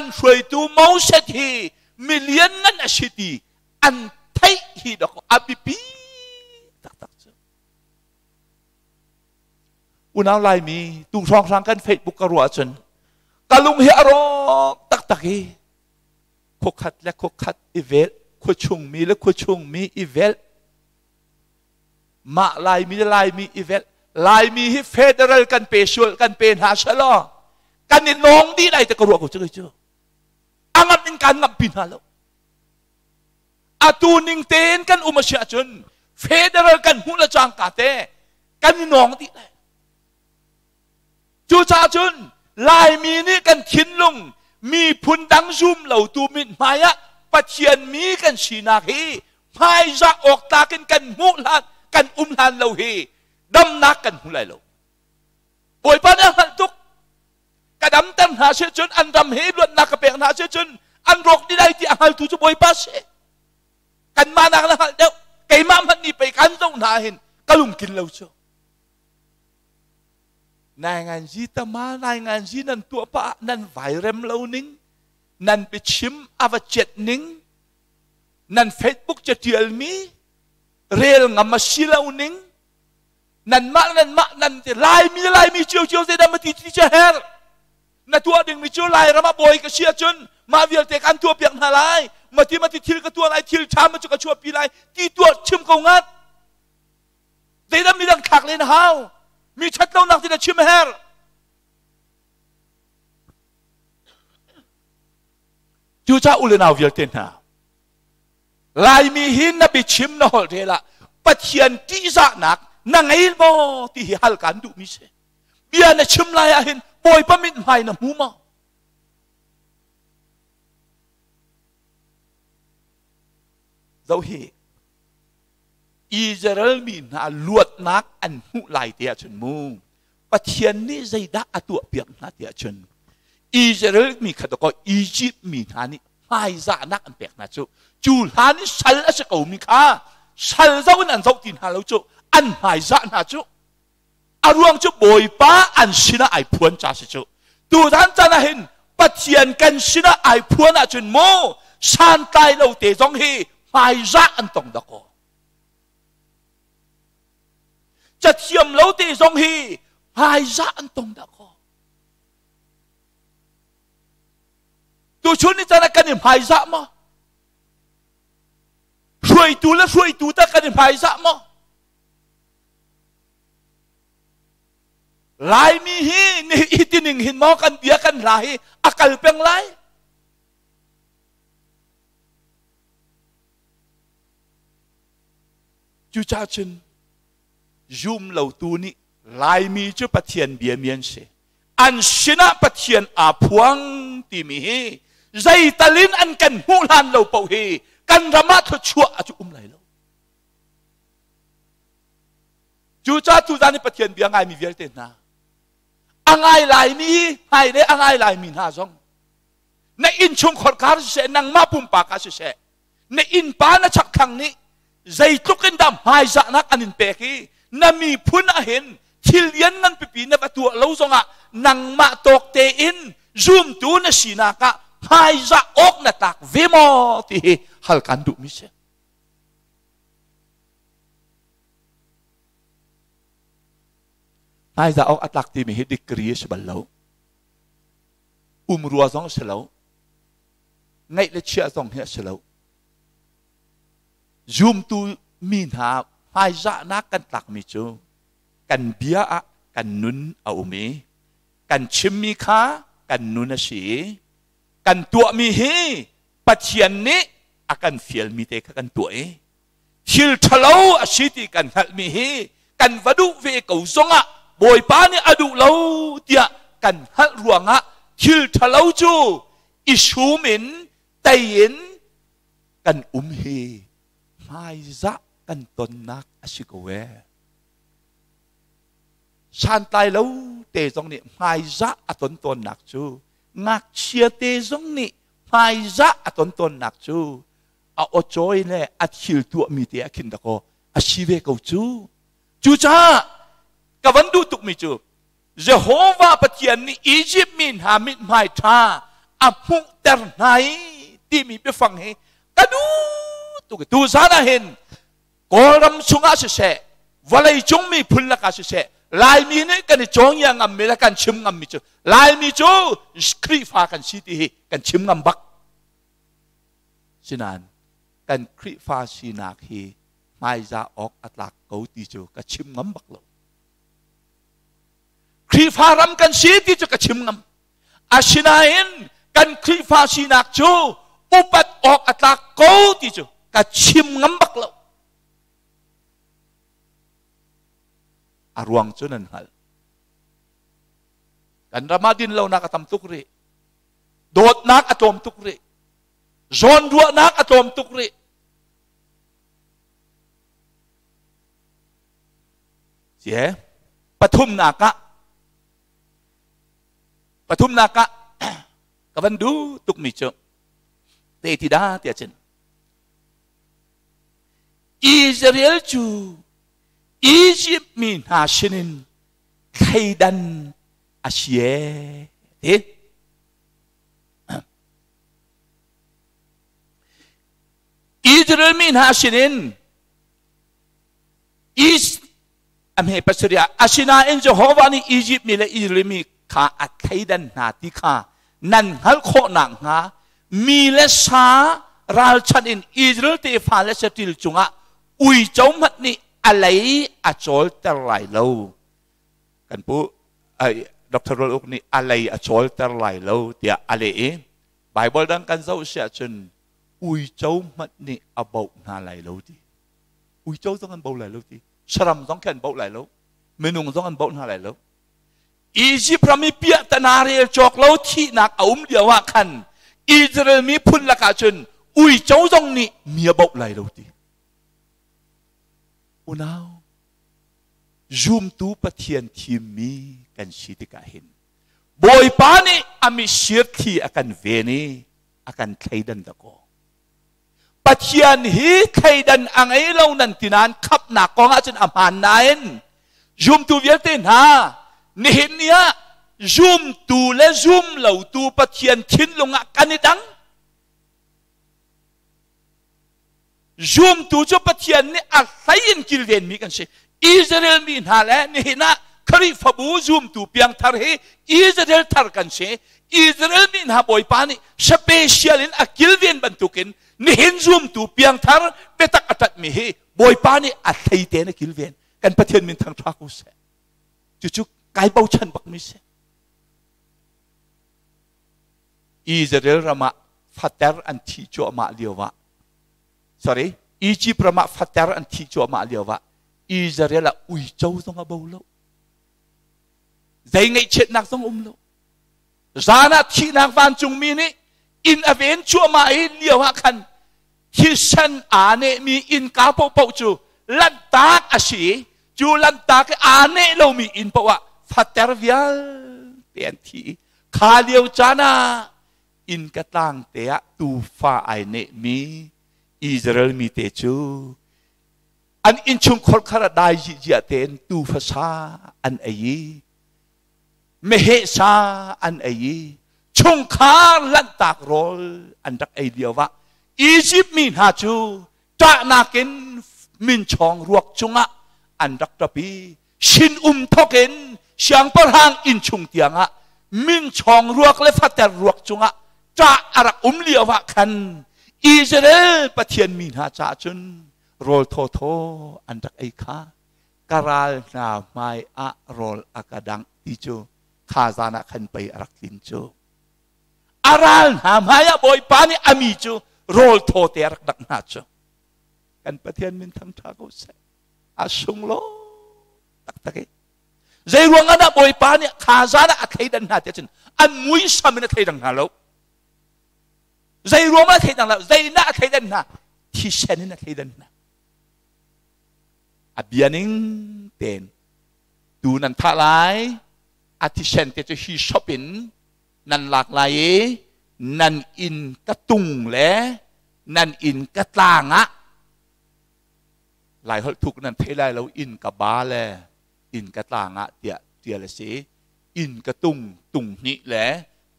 An hruaitu Moses hi milian ngan a si ti an theih hi dok a biapi taktak cu. Unau Laimi tu hrawnghrang kan Facebook ka ruah ahcun ka lung hi a rawk taktak i khuakhat le khuakhat i vel, khuachung mi le khuachung mi i vel, mah Laimi le Laimi i vel. Laimi hi federal kan pe sual kan pe hna selaw kan i nawng dih lai te ka ruah ko cu cu. A ngamh in kan ngamh pi hna lo. Atu ning tein kan um a si ahcun federal kan hmuh le cangka te kan i nawng dih lai. Cucaah cun Laimi nih kan thinlung miphun dang zum lotu mithmai ah Pathian mi kan sinak hi hmaizah awk tlak in kan hmuh hlan kan um hlan lo hi damnak kan hmu lai lo. Bawipa nih a hngalh tuk. Ka damter hna si cun an ram hi luatnak ka pek hna si cun an rawk dih lai ti a hngaltu cu Bawipa si. Kanmah nak na hngalh deuh. Keimah hmanh nih pei kan zoh hna hin ka lungtlin lo cu. Nainganzi tama nainganzi nan tuah pah nan vai rem lo ning nan biachim a va ciat ning nan Facebook catial mi rel ngam a si lo ning nanmah nanmah nan ti Laimi Laimi cio cio zeidah ma ti ti cu her na tuah ding mi cu Lairam ah bawi ka si ahcun mah vialte kan tuah piak hna lai mati mati thil ka tuah lai thil ṭha ma cu ka chuahpi lai ti tuah chim ko ngat. Zeidah midang thlak len hau? Mi ṭhatlonak ti na chim her. Cucaah u le nau vialte hna, Laimi hi na biachim na holh rel ah Pathian ṭihzahnak na ngei maw ti hi hal kaan duhmi si. Bia na chim lai ah hin Bawipa mithmai na hmu maw? Zoh hi Israel mi hna luatnak an hmuh lai te ahcun mu Pathian nih zeidah a tuahpiak hna ti ahcun Israel mi kha dakaw Egypt mi hna nih hmaizahnak an pek hna cu. Cu hlan i sal a si ko mi kha sal zoh in an zoh ti hna lo cu, an hmaizah hna cu. A ruang cu Bawipa an sinah ai phuan ca si cu. Tuzan caan ah hin Pathian kan sinah ai phuan ahcun mu santlai lo te zong hi hmaizah an tong dakaw. Cathiam lo te zong hi hmaizah an tong dakaw. Tuchun ni caan ah kan i hmaizah maw? Hruaitu le hruaitu ta kan i hmaizah maw? Laimi hi hi tining hin maw kan bia kan hla hi a kal peng lai? Cucaah cun zum lotu nih Laimi cu Pathian biami an si. An sinah Pathian aa phuang timi hi zeital in an kan hmuh hlan lo paoh hi kan ram ah thluachuah a cu um lai lo. Cucaah tuzan i Pathian bia ngaimi vialte hna, a ngai laimi hmailei a ngai laimi hna zong, na innchungkhar kar siseh, nangmah pumpak ah siseh, na innpa na chakthlang nih zeitluk in dah hmaizahnak an in pek i na miphun ah hin thil lian ngan pipi na va tuah lo zongah nangmah tawk tein zumtu na sinak ah hmaizah awk na tlak ve maw ti hi hal kan duhmi si. Hmaizah awk a tlak timi hi degree a si bal lo. Umrua zong a si lo. Ngeih le chiah zong hi a si lo. Zumtu mi hna hmaizahnak kan tlakmi cu kan bia ah kan nun a um i kan chimmi kha kan nun a si i kan tuahmi hi Pathian nih a kan fialmi te kha kan tuah i thil ṭhalo a si ti kan hngalhmi hi kan va duh ve ko zongah Bawipa nih a duh lo tiah kan hngalh ruangah thil ṭhalo cu i sum in tei in kan um hi hmaizah kan tonnak a si ko ee. Santlai lo te zong nih hmaizah a ton tawnnak cu, ngakchia te zong nih hmaizah a ton tawnnak cu a awcawi le a thil tuahmi te ah khin dakaw a si ve ko cu. Cucaah ka van duh tukmi cu Jehovah Pathian nih Egypt mi hna mithmai ṭha A hmuhter hna i timi biafang hi ka duh tuk. Tu zan ah hin Kawlram chungah siseh, vawlei cung miphun lakah siseh, Laimi nih kan i cawngia ngammi le kan chim ngammi cu Laimi cu Khrihfa kan si ti hi kan chim ngam bak. Sinain kan Khrihfa sinak hi hmaizah awk a tlak ko ti cu ka chim ngam bak lo. Khrihfa ram kan si ti cu ka chim ngam. Asinain kan Khrihfa sinak cu upat awk a tlak ko ti cu ka chim ngam bak lo. A ruang cu nan hngalh. Kan ram ah dinlonak a tam tuk rih. Dawtnak a tlawm tuk rih. Zawnruahnak a tlawm tuk rih. Sie pathumnak ah Pathumnak ah ka van duh tukmi cu te ti dah tiah cun Israel cu Egypt mi hna sinin thleidan a si ee ti. Israel mi hna sinin East A hme pasarih ah asinain Jehovah nih Izipt mi le Israel mi kha a thleidan hna ti kha nan hngalh khawh nakhnga mi le sa ralchanh in Israel tefa le saṭil cungah uico hmanh nih a lei a cawlter lai lo. Kan pu Dr. Rual Uk nih a lei a cawlter lai lo tiah a leh i Bible dang kan zoh si ahcun uico hmanh nih a boh hna lai lo ti. Uico zong an bo lai lo ti. Saram zong khi an boh lai lo. Minung zong an boh hna lai lo. Egypt ram i piahtana rel cawk lo thihnak a um lio ah khan Israel miphun lakah cun uico zong nih mi a boh lai lo ti. Unau, zumtu Pathian thimmi kan si tikah hin Bawipa nih a misir thli a kan ven i a kan thleidan dakaw. Pathian hi thleidan a ngei lo nan ti nain khapnak kong ahcun a hmaan nain zumtu vialte hna nihin ni ah zumtu le zum lotu Pathian thinlung ah kan i dang. Zumtu cu Pathian nih a hlei in kilvenmi kan si. Israel mi hna le nihin ah Khrihfabu zumtu piangthar hi Israel thar kan si. Israel mi hna Bawipa nih special in a kilven bantukin nihin zumtu piangthar biatak a ṭatmi hi Bawipa nih a hlei tein a kilven. Kan Pathian min thangṭha ko seh. Cucu kai bochan bakmi si. Israel ram ah fater an thih cuahmah lio ah sorry Egypt ram ah fater an thih cuahmah lio ah Israel ah uico zong a bo lo. Zei ngaihchiatnak zong um lo. Zan ah thihnak vancungmi nih inn a ven cuahmah i lio ah khan thisen aa nehmi innka paohpaoh cu lanhtak a si i cu lanhtak i aa neh lomi inn paoh ah fater vialte an thi i kha lio caan ah inn ka tlang te ah tuufa ai nehmi Israel mi te cu an innchungkhar khar ah dai ziah tein tuufa sa an ei i meheh sa an ei i chungkhar lanhtak rawl an rak ei lio ah Izipt mi hna cu ṭahnak in minchawng ruak cungah an rak ṭap i sinum thawk in siangpahrang innchung tiangah minchawng ruak le fater ruak cungah ṭah a rak um lio ah khan Israel Pathian mi hna caah cun rawl thawthaw an rak ei kha ka ral hna hmai ah rawl a ka dangh ti cu kha zan ah khan pei a rak tlin cu. A ral hna hmai ah Bawipa nih a mi cu rawl thaw te a rak dangh hna cu. Kan Pathian min thangṭha ko seh. A sunglaw taktak i. Zei ruang ah dah Bawipa nih kha zan ah a thleidan hna tiah cun an muisam in a thleidang hna lo. Zei ruang ah a thleidang lo, zei dah a thleidan hna? Thisen in a thleidan hna. A bia ning tein tu nan thah lai, a thisen te cu hi shop in nan lak lai i nan inn ka tung le nan inn ka tlang ah lai holh thuk nan thei lai lo inn ka ba le inn ka tlang ah tiah tial a si inn ka tung tung hnih le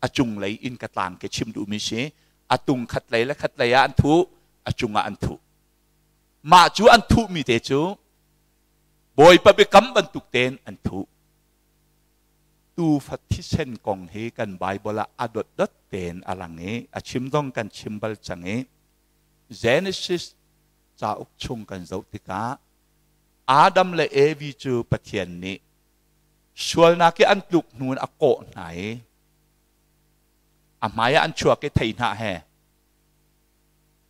A cunglei inn ka tlang ke chim duhmi si. A tung khat lei le khat lei ah an thuh, a cungah an thuh. Mah cu an thuhmi te cu Bawipa biakam bantuk tein an thuh. Tuufa thisen kong hi kan Baibal ah a dotdot tein a lang i a chim zong kan chim bal cang i Genesis cauk chung kan zoh tikah Adam le Evi cu Pathian nih sualnak i an tluk hnu in a kawh hna i a hmai ah an chuak i thei hnah he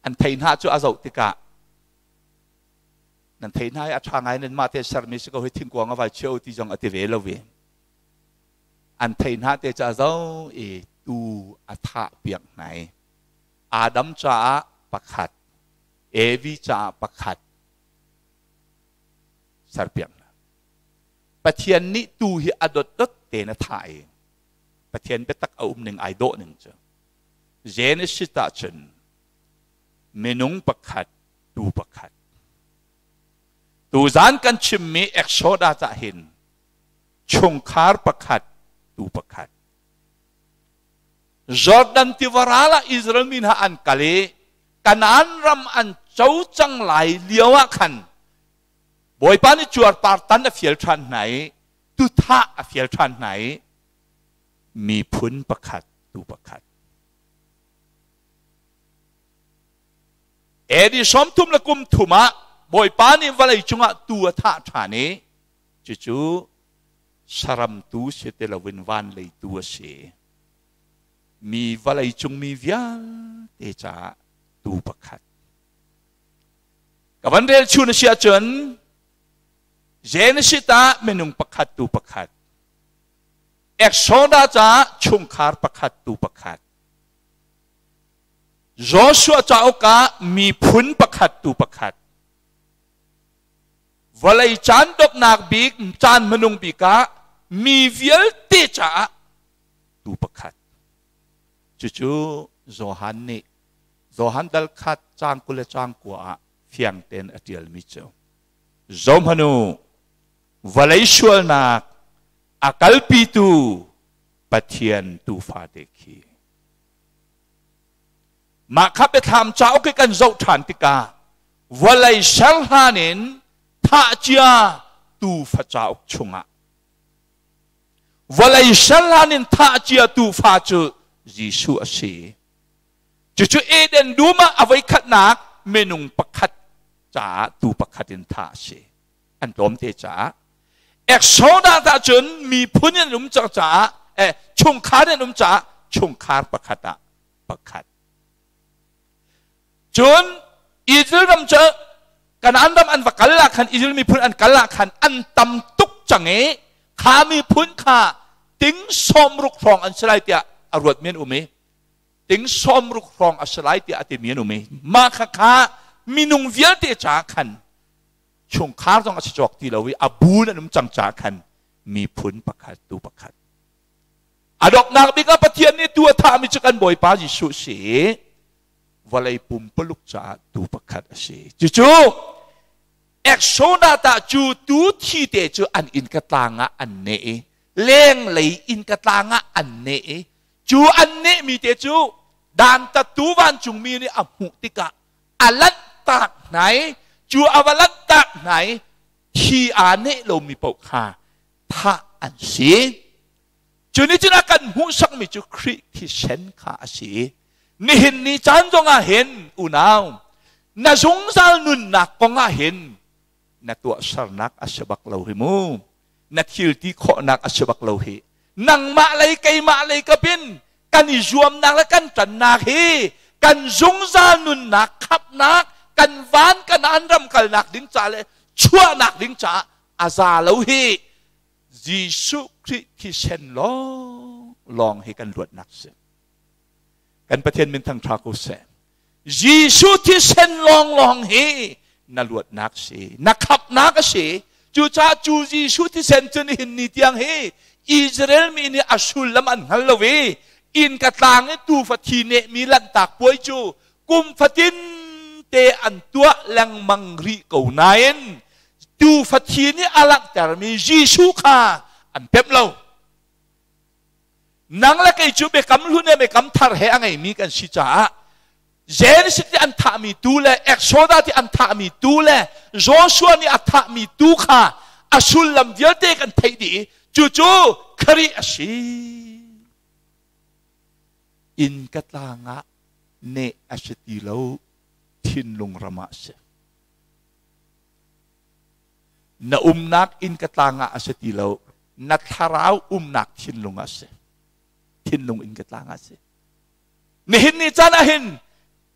an thei hnah cu a zoh tikah nan thei hna i a ṭha ngai nan mah te sermi si ko hi thingkuang a vai chio ti zong a ti ve lo ve an thei hna te ca zo i tu a thah piak hna i Adam caah pakhat Evi caah pakhat serpiak hna Pathian nih tu hi a dotdot tein a thah i Pathian biatak a um ning ai dawh ning cu Genesis ah cun minung pakhat tu pakhat tuzan kan chimmi Exodus ah hin chungkhar pakhat tu pakhat Jordan tiva ral ah Israel mi hna an kal i Kanaan ram an co cang lai lio ah khan Bawipa nih cuarpar tan a fial ṭhan hna i tuthah a fial ṭhan hna i miphun pakhat tu pakhat AD 30 le kum thum ah Bawipa nih vawlei cungah tu a thah ṭhan i cucu saram tu si ti loin van lei tu a si. Mi vawlei cung mi vialte caah tu pakhat. Ka van rel chun a si ahcun Genesis ah minung pakhat tu pakhat. Exodus ah chungkhar pakhat tu pakhat. Joshua cauk ah miphun pakhat tu pakhat. Vawlei caan donghnak bik caan hmanung bik ah mi vialte caah tu pakhat. Cucu Johan nih Johan dal khat caang 20 le caang 9 ah fiang tein a ṭialmi cu Zohhmanh u, vawlei sualnak a kalpitu Pathian tuufa te khi. Mah kha biathlam cauk i kan zoh ṭhan tikah vawlei ser hlan in thah cia tuufa cauk chungah vawlei ser hlan in thah cia tuufa cu Jesuh a si. Cucu Eden dum ah a voikhatnak minung pakhat caah tuu pakhat in thah a si. An tlawmte caah. Exodus ah cun miphun in um cang caah eh, chungkhar in um caah chungkhar pakhat ah pakhat. Cun Israel ram cu Kanaan ram an va kal ah khan Israel miphun an kal ah khan an tam tuk cang i kha miphun kha ting 60 hrawng an si lai tiah a ruat mi an um i ting 60 hrawng a si lai tiah a timi an um i mah kha kha minung vialte caah khan chungkhar zong a si cawk ti lo i a bu an um cang caah khan miphun pakhat tu pakhat a donghnak bik ah Pathian nih tu a thahmi cu kan Bawipa Jesuh si vawlei pumpaluk caah tu pakhat a si cucu Exodus ah cu tu thi te cu an inn ka tlang ah an neh i lenglei inn ka tlang ah an neh i cu an nehmi te cu dantattu vancungmi nih a hmuh tikah a lanhtak hna i cu a va lanhtak hna i thi aa neh lomi paoh kha thah an si. Cu nih cun a kan hmuhsakmi cu Khrih thisen kha a si i nihin ni caan zongah hin unau na zungzal nunnak kong ah hin na tuahsernak a si bak lo hi mu na thil ti khawhnak a si bak lo hi nangmah lei keimah lei ka bin kan i zuamnak le kan ṭannak hi kan zungzal nunnak khapnak kan van kan an ram kalnak ding ca le chuahnak ding caah a za lo hi Jesuh Khrih thisen lawng lawng hi kan luatnak si kan Pathian min thangṭha ko seh Jesuh thisen lawng lawng hi na luatnak si na khapnak a si cucaah cu Jesuh thisen cu nihin ni tiang hi Israel mi nih a sullam an hngal lo i inn ka tlang i tuufa thi nehmi lanhtak puai cu kum fatin te an tuah lengmang rih ko nain tuufa thi nih a langhtermi Jesuh kha an pemh lo. Nang le kei cu biakam hlun le biakam thar he a ngeimi kan si caah Genesis ti an thahmi tu le Exodus ti an thahmi tu le Joshua nih a thahmi tu kha a sullam vialte kan theih dih i cucu Khrih a si. Inn ka tlang ah neh a si ti lo thinlung ram ah a si. Na umnak inn ka tlang ah a si ti lo na thlarau umnak thinlung ah a si. Thinlung inn ka tlang ah a si. Nihin ni caan ah hin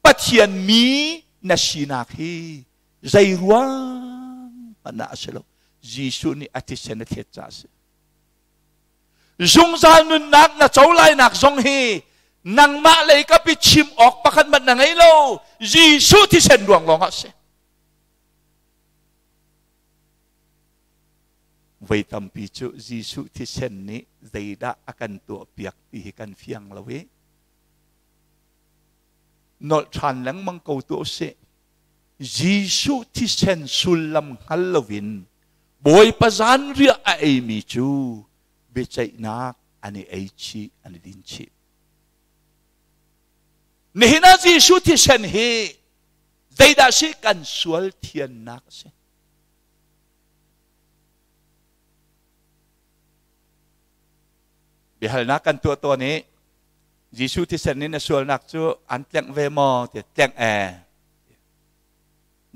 Pathian mi na sinak hi zei ruang hmanh ah a si lo. Jesuh nih a thisen a thlet caah a si. Zungzal nunnak na co lainak zong hi nangmah lei kapi chim awk pakhat hmanh na ngei lo. Jesuh thisen ruang lawng ah a si. Voi tampi cu Jesuh thisen nih zeidah a kan tuahpiak ti hi kan fiang lo i nolh ṭhan lengmang ko tuah usih. Jesuh thisen sullam hngal loin Bawipa zanriah a eimi cu biaceihnak an i ei chih, an i din chih. Nihin ah Jesuh thisen hi zeidah si kan sual thiannak a si. Biahalnak kan tuah tawn i Jesuh thisen in na sualnak cu an tlengh ve maw? Ti tlengh ee.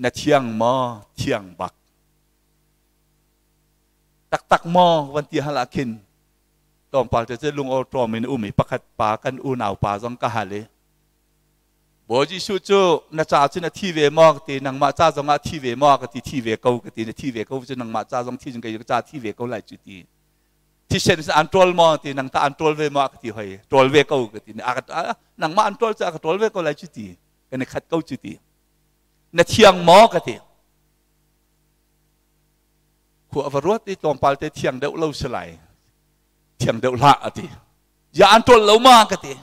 Na thiang maw? Thiang bak. Taktak maw? Van ti hal ah khin tlawmpal te cu lungaw ṭawm in um i pakhat pa kan unau pa zong ka hal i Bawi Jesuh cu na ca cu na thi ve maw ka ti nangmah ca zong ah thi ve maw ka ti thi ve ko ka ti na thi ve ko cu nangmah ca zong thi cun kei ka ca thi ve ko lai cu ti thisen an ṭawl maw ti nang ta an ṭawl ve maw ka ti hoi ṭawl ve ko ka ti nangmah an ṭawl cu a ka ṭawl ve ko lai cu ti kan i khat ko cu ti na thiang maw ka ti khua va ruat i tlawmpal te thiang deuh lo si lai thiang deuh hlah a ti ya an ṭawl lo ma ka ti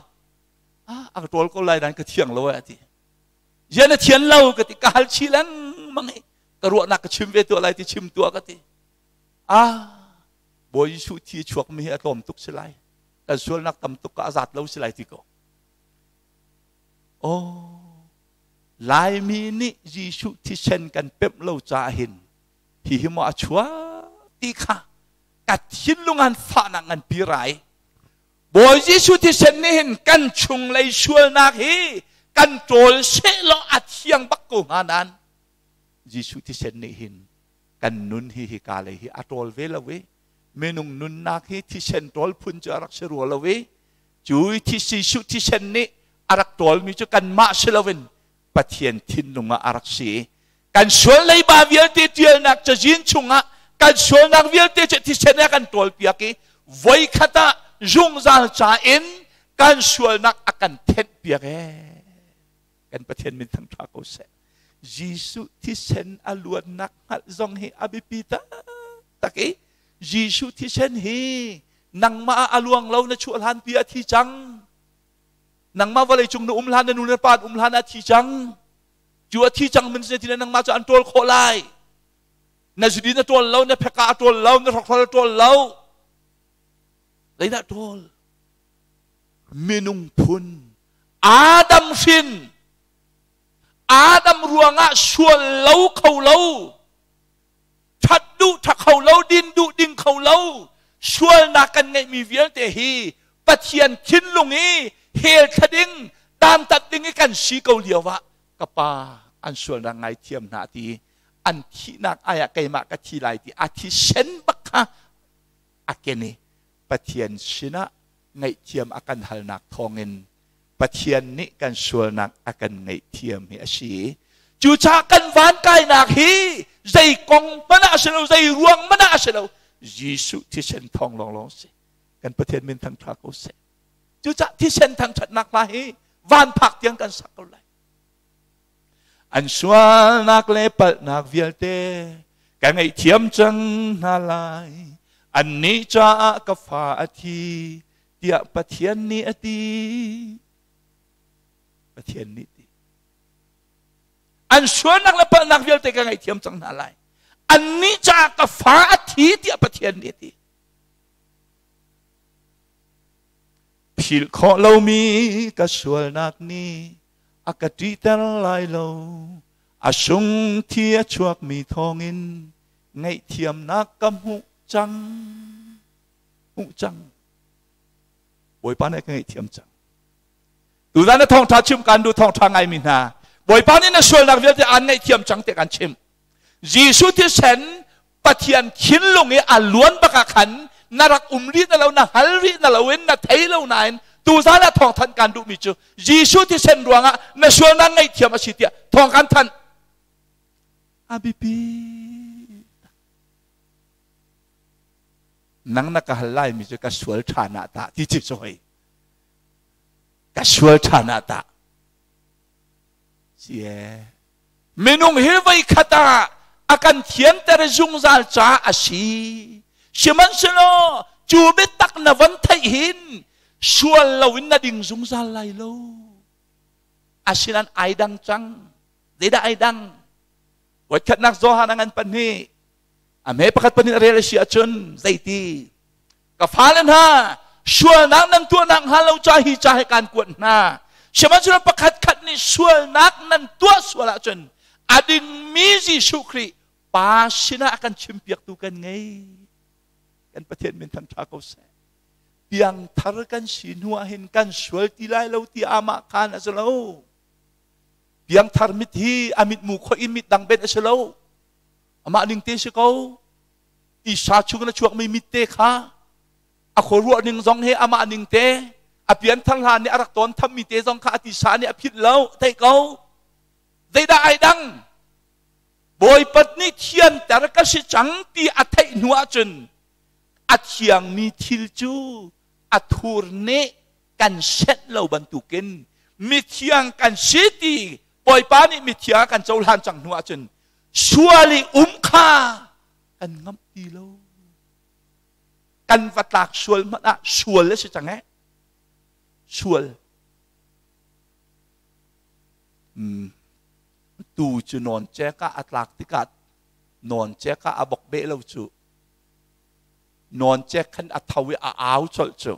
ah a ka ṭawl ko lai dan ka thiang lo a ti ya na thian lo ka ti ka hal chi lengmang i ka ruahnak ka chim ve tuah lai ti chim tuah ka ti ah Bawi Jesuh thi chuak mi hi a tlawm tuk si lai kan sualnak tam tuk ka a zat lo si lai ti ko oh Laimi nih Jesuh thisen kan pemh lo caah hin hi hi maw a chuak ti kha ka thinlung an fahnak ngan pi rai Bawi Jesuh thisen nih hin kan chunglei sualnak hi kan ṭawl sehlaw a thiang bak ko hnga nain Jesuh thisen nih hin kan nun hi hika lei hi a ṭawl ve lo i minung nunnak hi thisen ṭawl phun cu a rak si rua lo i cu Jesuh thisen nih a rak ṭawlmi cu kanmah si loin Pathian thinlung ah a rak si i kan sual leiba vialte ṭialnak cazin chungah kan sualnak vialte cu thisen a kan ṭawlpiak i voikhat ah zungzal ca in kan sualnak a kan thenhpiak ee kan Pathian min thangṭha ko seh Jesuh thisen a luannak hngalh zong hi a biapi taktak i Jesuh thisen hi nangmah ah a luang lo na chuah hlan pi a thi cang nangmah vawlei cung na um hlan na nu na pa um hlan a thi cang cu a thi cang min sin nangmah cu an ṭawl khawh lai na zudin a ṭawl lo na pheka a ṭawl lo na hrokhrol a ṭawl lo zeidah ṭawl minung phun Adam hrin Adam ruangah sual lo kho lo ṭhat duh ṭha kho lo din duh ding kho lo sualnak kan ngeihmi vialte hi Pathian thinlung i hell thla ding dantat ding i kan si ko lio ah ka pa an sualnak ngaithiam hna ti an thihnak ai ah keimah ka thi lai ti a thisen bak kha a ken i Pathian sinah ngaihthiam a kan halnak thawngin Pathian nih kan sualnak a kan ngaihthiam hi a si. Cucaah kan van kainak hi zei kong hmanh ah a si lo, zei ruang hmanh ah a si lo. Jesuh thisen thawng lawnglawng si. Kan Pathian min thangṭha ko seh. Cucaah thisen thangṭhatnak hla hi van phak tiang kan sak ko lai. An sualnak le palhnak vialte ka ngaihthiam cang hna lai. Annih caah ka fa a thi tiah Pathian nih a ti. Pathian nih ti. An sualnak le palhnak vialte ka ngaihthiam cang hna lai. Annih caah ka fa a thi tiah Pathian nih a ti. Philh khawh lomi ka sualnak nih a ka ṭihter lai lo. A sung thi a chuakmi thawngin ngaihthiamnak ka hmuh cang. Hmuh cang. Bawipa nih a ka ngaihthiam cang. Tuzan na thawngṭha chim kan duh thawngṭha ngaimi hna. Bawipa nih na sualnak vialte aan ngaihthiam cang tiah kan chimh. Jesuh thisen Pathian thinlung i a luan bak ah khan na rak um rih na lo na hngal rih na lo in na thei lo nain tuzan ah thawngthanh kan duhmi cu Jesuh thisen ruangah na sualnak ngaihthiam a si tiah thawng kan thanh. A biapi. Nang na ka hal laimi cu ka sual ṭhan ah tah ti ci cu hoi. Ka sual ṭhan ah tah. Si ee. Minung hi voikhat ah a kan thianter zungzal caah a si. Sihmanhsehlaw cu biatak na von theih hin sual loin na ding zungzal lai lo. Asinain ai dang cang. Zeidah ai dang? Voikhatnak Johan a ngan pahnih. A hme pakhat pahnih a rel a si ahcun zeiti? Ka fale hna, sualnak nan tuahnak hnga lo ca hi ca he kaan kuat hna. Sihmanhsehlaw pakhat khat nih sualnak nan tuah sual ahcun a dingmi Jesuh Khrih Pa sinah a kan chimpiaktu kan ngei. Kan Pathian min thangṭha ko seh. Piangthar kan si hnu ah hin kan sual ti lai lo ti amah khan a si lo. Piangthar mit hi a mitmu khoih in mit dang ben a si lo. Amah ning te si ko. Tisa chung in a chuakmi mit te kha a khuaruah ning zong he amah ning te a pianthar hlan nih a rak tawn thammi te zong kha a tisa nih a philh lo theih ko. Zeidah ai dang? Bawipa nih thianter ka si cang ti a theih hnu ahcun a thiangmi thil cu a thur nih kan senh lo bantukin mithiang kan si ti Bawipa nih mithiang a kan cohlan cang hnu ahcun sual i um kha kan ngamh ti lo. Kan va tlak sual hmanh ah sual a si cang eh. Sual. Tu cu nawn cek ah a tlak tikah nawn cek ah a bok beh lo cu. Nawn cek khan a tho i a au colh cu.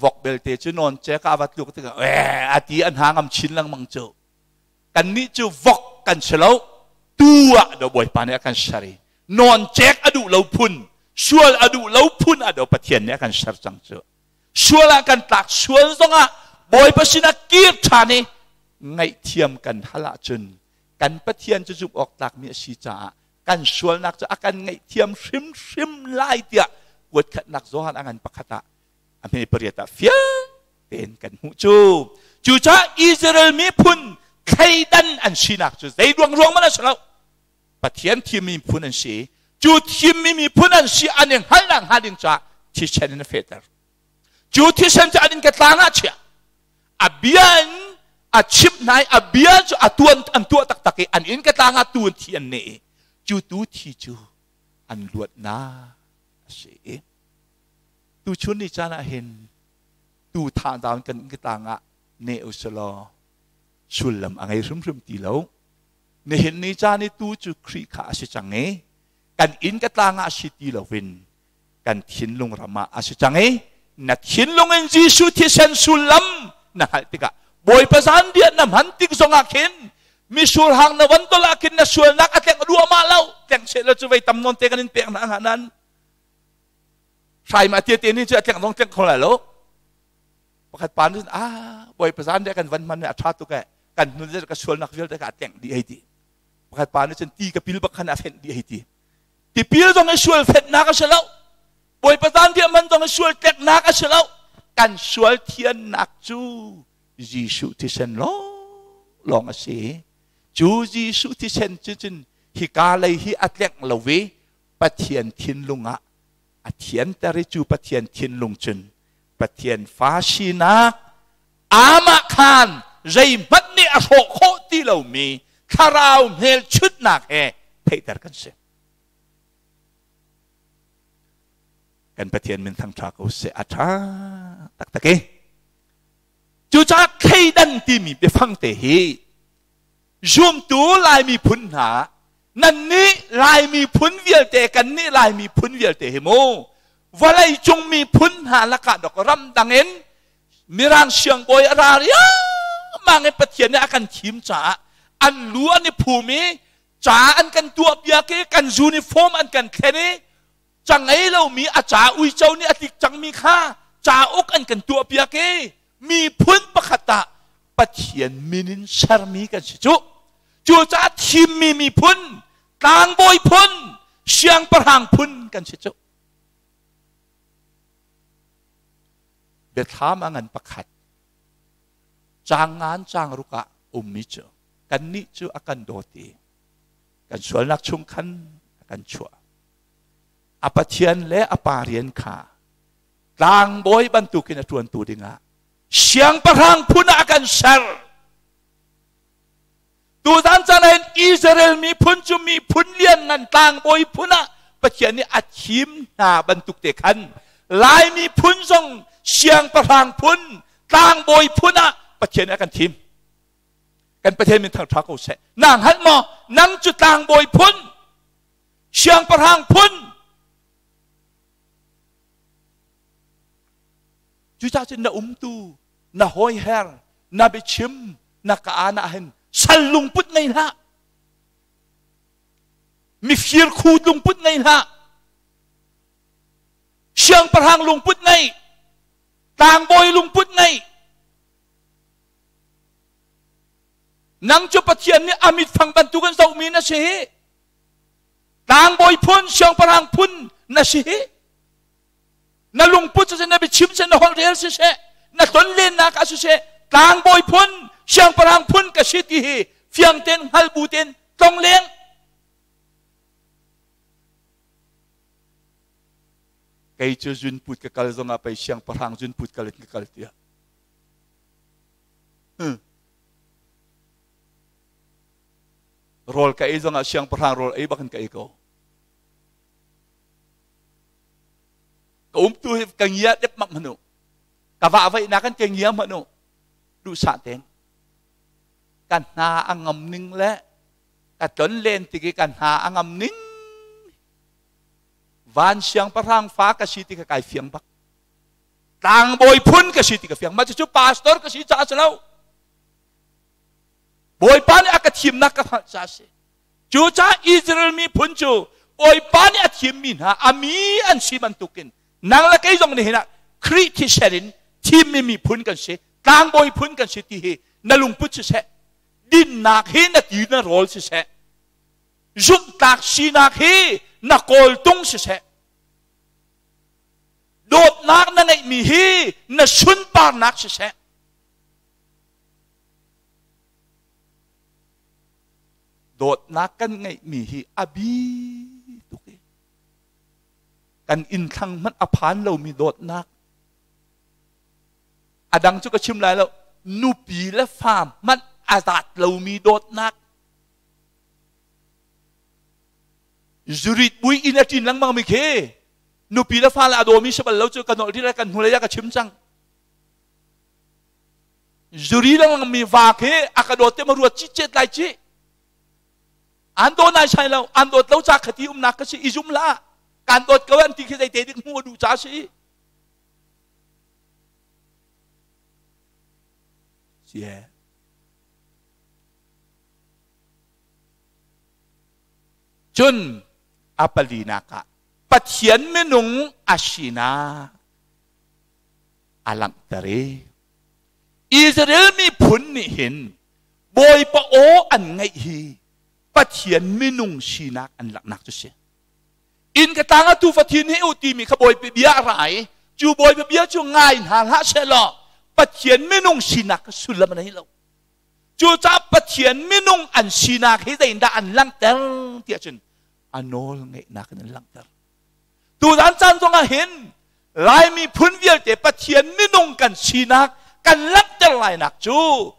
Vok belte cu nawn cek ah a va tluk tikah ee a ti an ha ngam chin lengmang cu. Kannih cu vok kan si lo, tu ah do Bawipa nih a kan ser i nawncek a duh lo phun, sual a duh lo phun ah do Pathian nih a kan ser cang cu. Sual ah kan tlak sual zongah Bawipa sinah kir ṭhan i ngaihthiam kan hal ahcun kan Pathian cu zumh awk tlakmi a si caah kan sualnak cu a kan ngaihthiam hrimhrim lai tiah kuatkhatnak Johan a ngan pakhat ah a hme pariat ah fiang tein kan hmuh cu. Cucaah Israel miphun thleidan an sinak cu zei ruang ruang man a si lo. Pathian thimmi miphun an si. Cu thimmi miphun an si an i hngalhnak hnga ding caah thisen in a fehter. Cu thisen cu an in ka tlang ah chiah. A bia in a chimh hna i a bia cu a tuan an tuah taktak i an inn ka tlang ah tu an thi an neh i cu tu thi cu an luatnak a si i tuchun ni caan ah hin tu tha down kan tlang ah ne usalaw sullam a ngei hrimhrim ti lo. Nihin ni caan i tu cu Khrih kha a si cang i kan inn ka tlang ah si ti loin kan thinlung ram ah a si cang i na thinlung in Jesuh thisen sullam na hngalh tikah Bawipa zanriah na hman tik zongah khin misur hang na van tol ah khin na sualnak a tleng ruahmah lo tleng seh lo cu vei tam nawn te kan in pek hna hnga nan hrai ma tia te ni cu a tleng zong tleng kho lai lo. Pakhat pa nih ah Bawipa zanriah kan van hman a ṭha tuk eh kan hnul le ka sualnak vialte ka tlengh dih hei ti. Pakhat pa nih cun ti ka pil bak khan a fenh dih hei ti. Tipil zong i sual fenhnak a si lo. Bawipa zanriah hman zong i sual tleknak a si lo. Kan sual thiannak cu Jesuh thisen lawng a si. Cu Jesuh thisen cu cun hika lei hi a tlengh lo i Pathian thinlung ah a thianter i cu Pathian thinlung cun Pathian fa sinak amah khan zeihmanh nih a hrawh khawh ti lomi thlarau hmelchunhnak he theihter kan si. Kan Pathian min thangṭha ko seh a ṭha taktak i. Cucaah thleidan timi biafang te hi zumtu Lai miphun hna nannih Lai miphun vialte kannih Lai miphun vialte hi mu. Vawlei cung miphun hna lakah dok ramdang in Mirang siangbawi a ra riangmang in Pathian nih a kan thim caah an lu an i phum i ca an kan tuah piak i kan uniform an kan thlen i ca ngei lomi a ca uico nih a tlik cangmi kha cauk an kan tuah piak i miphun pakhat ah Pathian min in sermi kan si cu. Cucaah thimmi miphun, tlangbawi phun, siangpahrang phun kan si cu. Biathlam a ngan pakhat caang ngan caang ruk ah ummi cu kannih cu a kan dawt i kan sualnak chung khan a kan chuah. A Pathian le a Pa rian kha tlangbawi bantukin a ṭuantu dingah siangpahrang phun ah a kan ser. Tuzan caan ah hin Israel miphun cu miphun lianngan tlangbawi phun ah Pathian nih a thim hna bantuk te khan Lai miphun zong siangpahrang phun tlangbawi phun ah Pathian nih a kan thim. Kan Pathian min thangṭha ko seh. Nang hngalh maw? Nang cu tlangbawi phun, siangpahrang phun. Cucaah cun na umtu, na hawiher, na biachim, na ka aan ah hin sal lungput ngei hlah. Mifir khu lungput ngei hlah. Siangpahrang lungput ngei. Tlangbawi lungput ngei. Nang cu Pathian nih a mitfang bantukin zohmi na si hi. Tlangbawi phun, siangpahrang phun na si hi. Na lungput siseh, na biachim siseh, na holh rel siseh, na tlonlennak ah siseh, tlangbawi phun, siangpahrang phun ka si ti hi fiang tein hngal bu tein tlong leng. Kei cu zunput ka kal zongah pei siangpahrang zunput kal in ka kal tiah. Rawl ka ei zongah siangpahrang rawl ei bak in ka ei ko. Ka umtu hi ka ngia dep mak hmanu. Ka vah vaihnak kan ka ngia hmanu. Duhsah tein. Ka hna a ngam ning le ka tlon len tik i ka hna a ngam ning. Van siangpahrang fa ka si ti ka kai fiang bak. Tlangbawi phun ka si ti ka fiang. Mah cucu pastor ka si caah si lo. Bawipa nih a ka thimnak ka hngalh caah a si. Cucaah Israel miphun cu Bawipa nih a thimmi hna a mi an si bantukin nang le kei zong nihin ah Khrih thisen in thimmi miphun kan si, tlangbawi phun kan si ti hi na lungput siseh, dinnak hi na ti na rawl siseh, zumhtlak sinak hi na kawltung siseh, dawtnak na ngeihmi hi na sunparnak siseh, Dawtnak kan ngeihmi hi a bi tuk i kan inn thlang hmanh a phan lomi dawtnak a dang cu ka chim lai lo nupi le fa hmanh a zat lomi dawtnak zurit bui inn a ṭin lengmang mi khi nupi le fa le a dawmi si bal lo cu ka nolh dih kan hnulei ah ka chim cang Zuri lengmang mi va khi a ka dawt te ma ruat cit cet lai ci. An daw nai sai lo, an dawt lo ca khati umnak ka si i zum la. Kan dawt ko an ti khi zeite dik hmu duh ca si. Sie. Cun a palinak ah Pathian minung a sinak a langhter i Israel miphun nih hin Bawipa aw an ngaih hi Pathian minung sinak an langhnak cu si. Inn ka tlang ah tufa thin hi u timi kha Bawipa bia a ra i cu Bawipa bia cu ngai hna hlah sehlaw Pathian minung sinak kha sullam a nei lo. Cucaah Pathian minung an sinak hi zeitindah an langhter tiah cun a nawl ngeihnak in an langhter. Tuzan caan zongah hin Lai miphun vialte Pathian minung kan sinak kan langhter lainak cu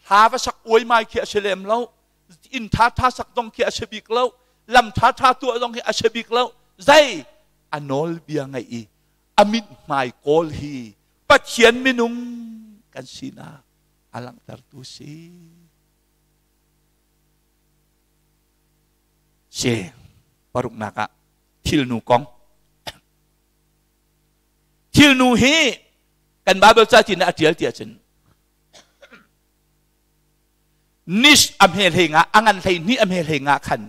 hla va sak uaimai khi a si lem lo inn ṭha ṭha sak zong khi a si bik lo lam ṭha ṭha tuah zong hi a si bik lo zei a nawlbia ngaih i a mithmai kawl hi Pathian minung kan sinak a langhtertu si. Si paruknak ah thilnu kong. Thilnu hi kan Bible ca tin a tial ti ahcun nis a hme hlei nga a ngan hlei hnih a hme hlei nga khan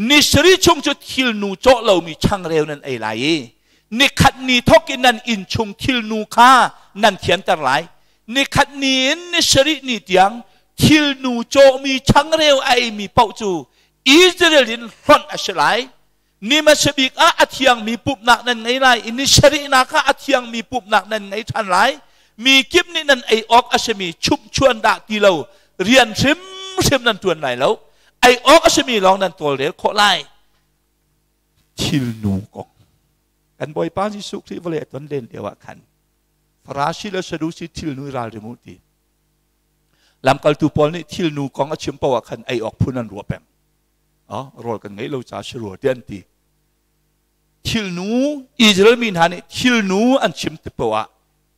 ni sarih chung cu thilnu cawh lomi changreu nan ei lai i nikhat ni thawk in nan inn chung thilnu kha nan thianter lai. Nikhat ni in ni sarih ni tiang thilnu cawhmi changreu a eimi paoh cu Israel in hlonh a si lai. Ni hmasa bik ah a thiangmi pumhnak nan ngei lai i ni sarihnak ah a thiangmi pumhnak nan ngei ṭhan lai. Mi kip nih nan ei awk a simi chumhchuan dah ti lo rian hrimhrim nan ṭuan lai lo. Ei awk a simi lawng nan tawlrel khawh lai. Thilnu kong. Kan Bawipa Jesuh Khrih vawlei a ton len lio ah khan Farasi le Sadusi thilnu i ralring u ti. Lamkaltu Paul nih thilnu kong a chim paoh ah khan ei awk phun an ruah peng. Rawl kan ngei lo ca si rua ti an ti. Thilnu Israel mi hna nih thilnu an chim ti paoh ah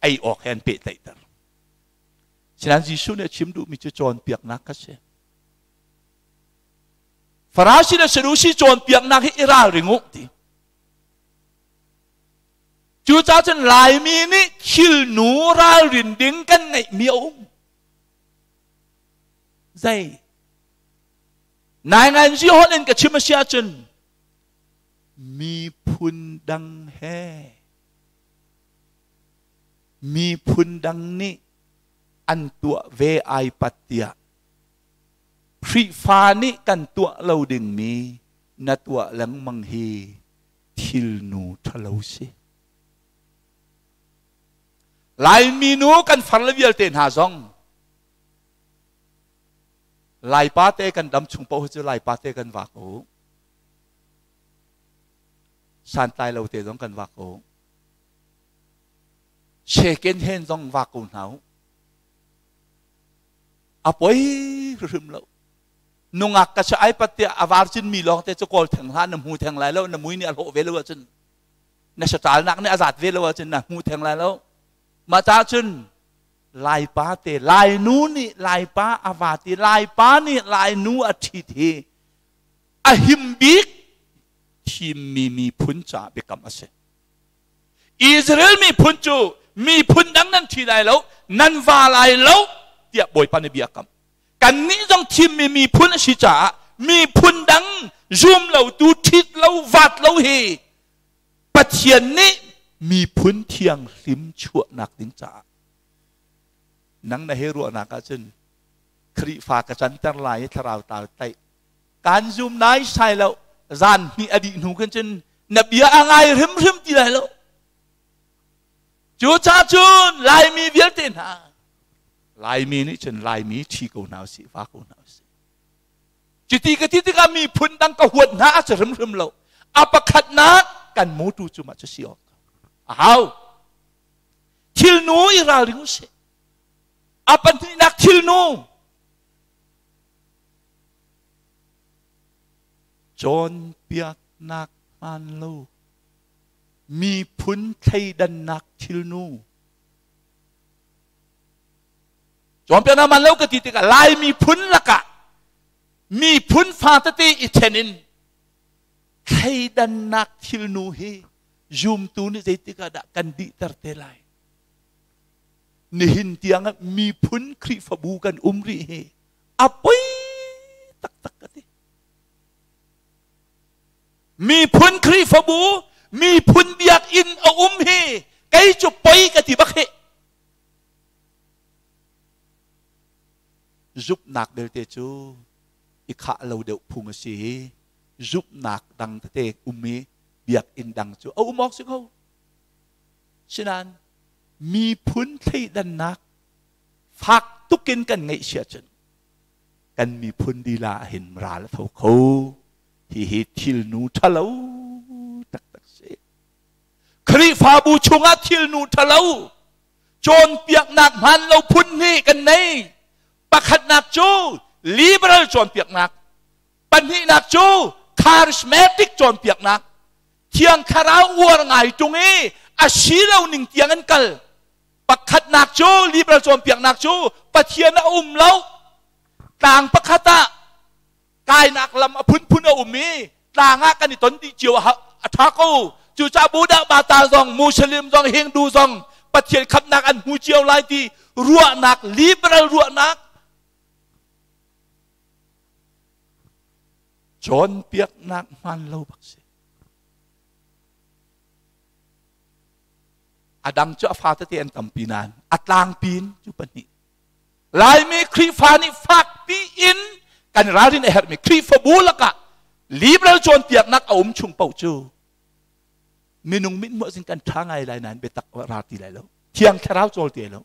ei awk he an pehtlaihter. Sinain Jesuh nih a chim duhmi cu cawnpiaknak kha si. Farasi le Sadusi cawnpiaknak hi i ralring u ti. Cucaah cun Laimi nih thilnu ralrin ding kan ngeihmi a um. Zei? Nainganzi holh in ka chim a si ahcun miphun dang he miphun dang nih an tuah ve ai pat tiah Khrihfa nih kan tuah lo dingmi na tuah lengmang hi thilnu ṭhalo si. Laimi nu kan farle vialte hna zong Laipa te kan dam chung paoh cu Laipa te kan vak ko. Santlai lo te zong kan vak ko. Second hand zong vak ko hna u. A poi hrim lo. Nungak ka si ai pat tiah a var cin mi lawng te cu kawl theng hlah na hmu theng lai lo na mui nih a hlawh ve lo ahcun na saṭalnak nih a zat ve lo ahcun na hmu theng lai lo. Mah caah cun Laipa te Lainu nih Laipa a va ti Laipa nih Lainu a ṭhit hi a him bik thimmi miphun caah biakam a si. Israel miphun cu miphun dang nan ṭhi lai lo, nan va lai lo tiah Bawipa nih bia a kam. Kannih zong thimmi miphun a si caah miphun dang zum lotu ṭhit lo vat lo hi Pathian nih miphun thianghlim chuahnak ding caah nang na he ruahnak ahcun Khrihfa ka canter lai i thlarau tau tlaih kan zum nai sai lo zan hnih a dih hnu khin cun na bia a ngai hrimhrim ti lai lo. Cucaah cun Laimi vialte hna Laimi nih cun Laimi ṭhi ko hna usih va ko hna usih. Cuti ka ti tikah miphun dang ka huat hna a si hrimhrim lo. A pakhatnak kan mutu cu mah cu si awk a hau. Thilnu i ralring usih. A pahnihnak thilnu cawnpiaknak hmaan lo miphun thleidannak thilnu Cawnpiaknak hmaan lo ka ti tikah Lai miphun lakah miphun fa tete i then in thleidannak thilnu hi zumtu nih zeitik ah dah kan dihter te lai? Nihin tiang ah miphun Khrihfabu kan um rih hi a poi taktak ka ti. Miphun Khrihfabu, miphun biakinn a um hi kei cu poi ka ti bak hi. Zumhnak belte cu i khah lo deuh phung a si i zumhnak dang tete um i biakinn dang cu a um awk si ko. Sinain miphun thleidannak fak tukin kan ngeih si ahcun kan miphun lila ah hin ral a tho kho. Hihi thilnu ṭhalo taktak si. Khrihfabu chungah thilnu ṭhalo cawnpiaknak hmaan lo phun hnih kan nei. Pakhatnak cu liberal cawnpiaknak, pahnihnak cu charismatic cawnpiaknak. Thiang Thlarau uar ngai ṭung i a si lo ning tiang an kal. Pakhatnak cu liberal cawnpiaknak cu Pathian a um lo. Tlang pakhat ah kainak lam a phunphun a um i tlang ah kan i ton dih cio a ṭha ko. Cucaah Buddha Bata zong, Muslim zong, Hindu zong Pathian khamhnak an hmu cio lai ti ruahnak, liberal ruahnak cawnpiaknak hmaan lo bak si. A dang cu a fa tete an tampi nain a tlangpi in cu pahnih. Laimi Khrihfa nih fakpi in kan ralrin a herhmi Khrihfabu lakah liberal cawnpiaknak a um chung paoh cu minung mithmuh sin kan ṭha ngai lai nain biatak ra ti lai lo. Thiang Thlarau cawl ti lo.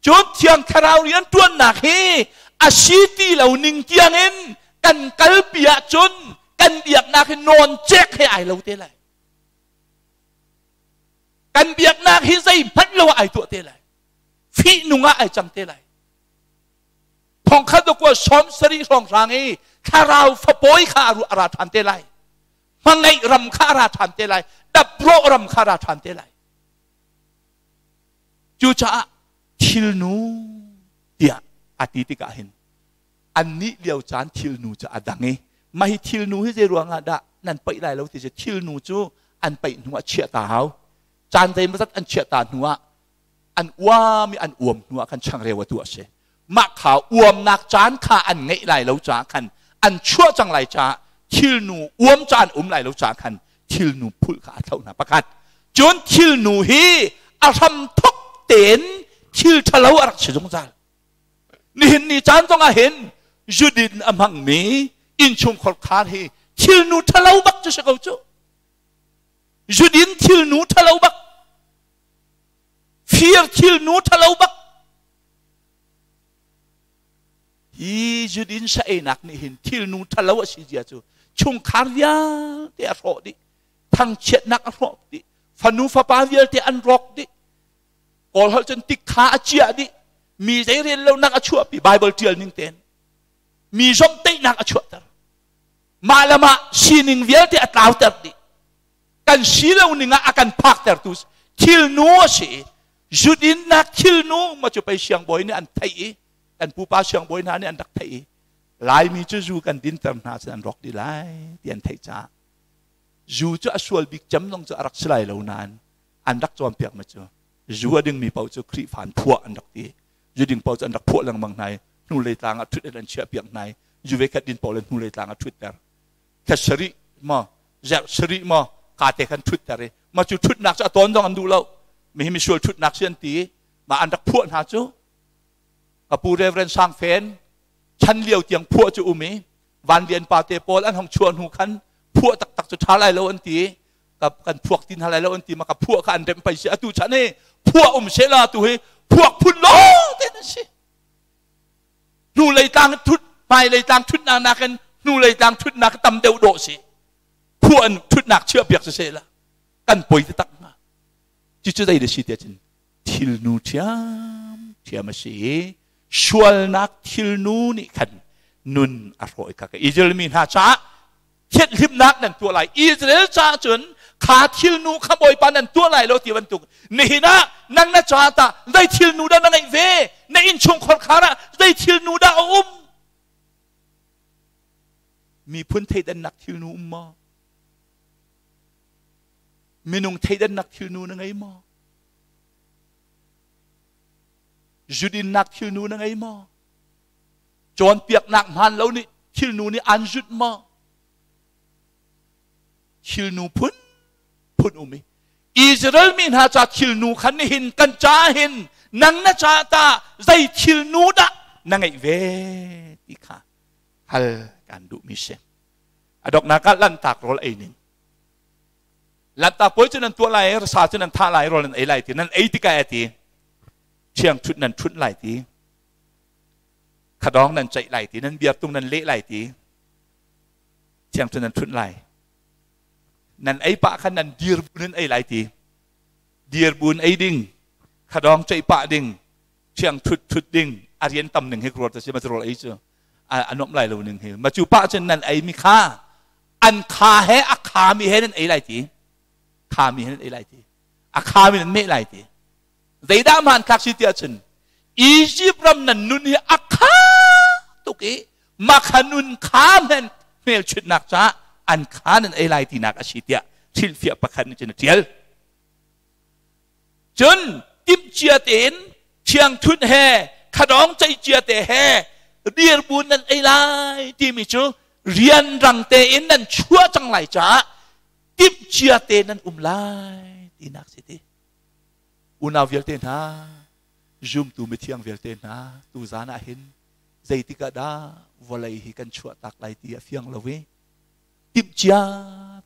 Cun Thiang Thlarau rian ṭuannak hi a si ti lo ning tiangin kan kalpi ahcun kan biaknak hi nawncek he ai lo te lai. Kan biaknak hi zeihmanh lo ah ai tuah te lai. Fihnung ah ai cang te lai. Thongkhat kua 70 hrawnghrang i thlarau fapawi kha a ra ṭhan te lai. Hmangaih ram kha a ra ṭhan te lai. Daprawh ram kha a ra ṭhan te lai. Cucaah thilnu tiah a ti tikah hin annih lio caan thilnu cu a dang i mah hi thilnu hi zei ruangah dah nan paih lai lo ti cu thilnu cu an paih hnu ah chiah ta hau. Caan zeimawzat an chiah ta hnu ah an uam i an uam hnu ah khan changreu a tuah a si. Mah kha uamnak caan kha an ngeih lai lo caah khan an chuah cang lai caah thilnu uam caan um lai lo caah khan thilnu phulh kha a thlauh hna pakhat. Cun thilnu hi a hram thok tein thil ṭhalo a rak si zungzal. Nihin ni caan zong ah hin zudin a hmangmi innchungkhar khar hi thilnu ṭhalo bak cu si ko cu. Zudin thilnu ṭhalo bak. Fir thilnu ṭhalo bak. Hi zudin sa einak nih hin thilnu ṭhalo a si zia cu chungkhar vialte a hrawh dih. Thangchiatnak a hrawh dih. Fanu fapa vialte an rawk dih. Kawl holh cun tikha a ciah dih. Mi zei rel lonak a chuahpi Bible ṭial ning tein. Mi zomhteihnak a chuahter. Mah le mah sining vialte a tlauter dih. Kan si lo ning ah a kan phaktertu thilnu a si i zudinnak thilnu ma cu pei siangbawi nih an theih i kan pupa siangbawi hna nih an rak theih i Laimi cu zu kan dinter hna cun an rawk dih lai ti an theih caah zu cu a sual bik cem zong cu a rak si lai lo nain an rak cawnpiak mi cu zu a dingmi paoh cu Khrihfa an phuah an rak ti. Zu ding paoh cu an rak phuah lengmang hna i hnulei tlang ah ṭhut in an chiahpiak hna i zu ve khat din paoh le hnulei tlang ah ṭhutter thla sarih maw zerh sarih maw ka te khan ṭhutter i mah cu ṭhutnak cu a tawn zong an duh lo. Mi hi misual ṭhutnak si an ti i mah an rak phuah hna cu ka pu Reverend Sang Fen chan lio tiang phuah cu um i Van Lian pa te pawl an hong chuah hnu khan phuah taktak cu ṭha lai lo an ti i kan phuak ti hna lai lo an ti ma ka phuah kha an remh pai si. Atu chan hi phuah um se la tu hi phuak phun lo te an si. Hnu lei tlang thut hmai lei tlang thutnak nakin hnu lei tlang thutnak tam deuh dawh si. Phuah an thutnak chiah piak si se la kan poi te tak hnga. Cucu zei da si te cun thilnu ṭhiam ṭhiam a si i sualnak thilnu nih khan nun a hrawh i kha Israel mi hna caah thianhlimnak nan tuah lai. Israel caah cun kha thilnu kha Bawipa nan tuah lai lo ti bantuk nihin ah nang na caah tah zei thilnu dah na ngeih ve? Na innchungkhar khar ah zei thilnu dah a um? Miphun theidannak thilnu um maw? Minung theidannak thilnu na ngei maw? Zudinnak thilnu na ngei maw? Cawnpiaknak hmaan lo nih thilnu nih an zut maw? Thilnu phun phun um i Israel mi hna ca thilnu khan nihin kan ca hin nang na ca ta zei thilnu dah na ngeih ve ti kha hal kan duhmi si. A doknak ah lanhtak rawl ei ning. Lanhtak puai cu nan tuah lai, sa cu nan thah lai, rawl nan ei lai ti. Nan ei tikah e ti. Thiang ṭhut nan ṭhut lai ti. Khadawng nan ceih lai ti. Nan biartung nan leh lai ti. Thiang ṭhut nan ṭhut lai. Nan ei pah khan nan dir bu nan ei lai ti. Dir bu in ei ding. Khadawng ceih pah ding. Thiang ṭhut ṭhut ding. A rian tam ning hi ruat a si ma rawl ei cu. A nuamh lai lo ning hi. Ma cu pah cun nan ei mi kha an kha he a khami he nan ei lai ti. Khami he nan ei lai ti. A khami nan meh lai ti. Zeidah hmanthlak si tiah cun Egypt ram nan nun hi a kha tuk i makha nun kha men hmelchunhnak caah an kha nan ei lai tinak a si tiah. hrilhfiah pakhat nih cun a ṭial. Cun timhcia tein thiangthunh he khadawng ceihcia te he dirbu nan ei lai timi cu rianrang tein nan chuah cang lai caah timhcia te nan um lai tinak si ti. Unau vialte hna, zumtu mithiang vialte hna, tuzan ah hin zeitik ah dah vawlei hi kan chuah tak lai ti a fiang lo i timhcia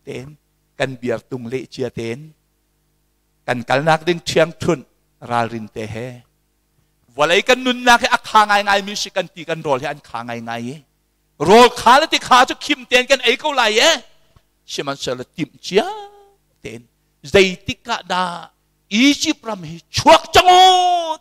tein kan biartung leh cia tein kan kalnak ding ṭhiangṭhunh ralrin te he vawlei kan nunnak hi a kha ngaingai mi si kan ti kan rawl hi an kha ngaingai i rawl kha le ti kha cu khim tein kan ei ko lai e sihmanhsehlaw timhcia tein zeitik ah dah Egypt ram hi chuak cang u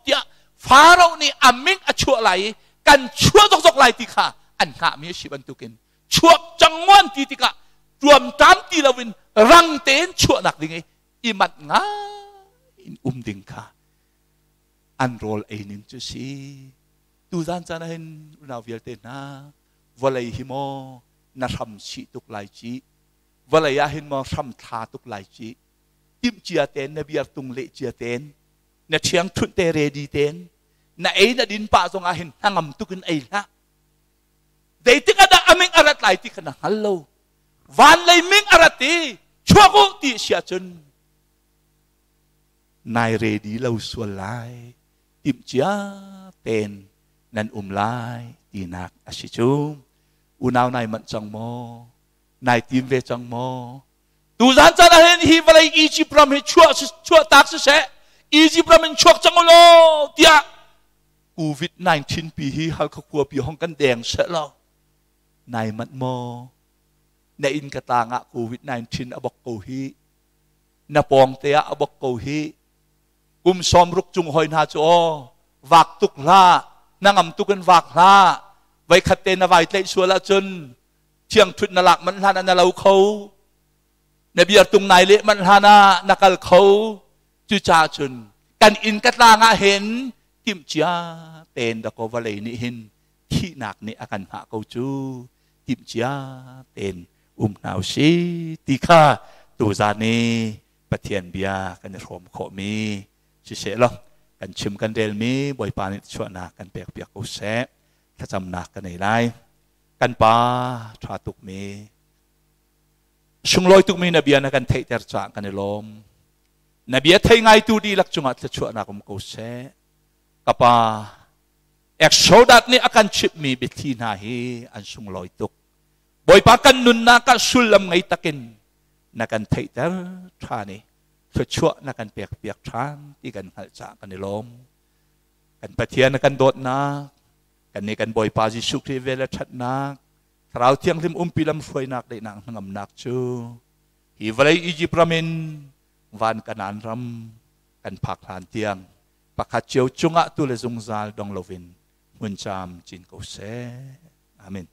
tiah Pharaoh nih a ming a chuah lai i kan chuah zokzok lai ti kha an hngahmi a si bantukin chuak cang an ti tikah ṭuamṭam ti loin rang tein chuahnak ding i i manh ngai in um ding kha an rawl ei ning cu si. Tuzan caan ah hin unau vialte hna, vawlei hi maw na hram sih tuk lai ci, vawlei ah hin maw hram thla tuk lai ci, timhcia tein na biartung leh cia tein na ṭhiangṭhunh te ready tein na ei na din pah zong ah hin hnangam tuk in ei hlah. Zeitik ah dah a ming a rat lai ti kha na hngal lo. Van lei ming a rat i chuak u ti si ahcun nai ready lo sual lai, timhcia tein nan um lai tinak a si cu. Unau, nai manh cang maw? Nai tim ve cang maw? Tuzan caan ah hin hi vawlei Egypt ram hi chuah chuah tak siseh, Egypt ram in chuak cang u law tiah COVID-19 pi hi Halkha khua pi hong kan deng seh law nai manh maw? Na inn ka tlang ah COVID-19 a bok ko hi, na pawng te ah a bok ko hi. Kum 60 cung hoi hna cu aw vak tuk hlah, na ngam tuk in vak hlah, voikhat te na vai tlaih sual ahcun thiangthut na lak manh hlan ah na lo kho, na biartung nai leh manh hlan ah na kal kho. Cucaah cun kan inn ka tlang ah hin timhcia tein dakaw vawlei nih hin thihnak nih a kan hngah ko cu, timhcia tein um hna usih ti kha tuzan i Pathian bia kan i hrawm khawhmi siseh law kan chim kan relmi Bawipa nih chuahnak kan pek piak ko seh. Thlacamnak ka nei lai. Kan Pa ṭha tukmi, sunglawi tukmi na bia na kan theihter caah kan i lawm. Na bia thei ngaitu dihlak cungah thluachuahnak um ko seh. Ka Pa, Exodus nih a kan chimhmi biathli hna hi an sunglawi tuk. Bawipa, kan nunnak ah sullam ngei takin na kan theihter ṭhan i thluachuah na kan pekpiak ṭhan ti kan hngalh caah kan i lawm. Kan Pathian na kan dawtnak, kannih kan Bawipa Jesuh Khrih vel le ṭhatnak, Thlarau Thianghlim umpi lamhruainak daihnak hnangamnak cu hi vawlei Egypt ram in van Kanaan ram kan phak hlan tiang pakhat cio cungah tu le zungzal dong loin hmun caam cin ko seh. Amen.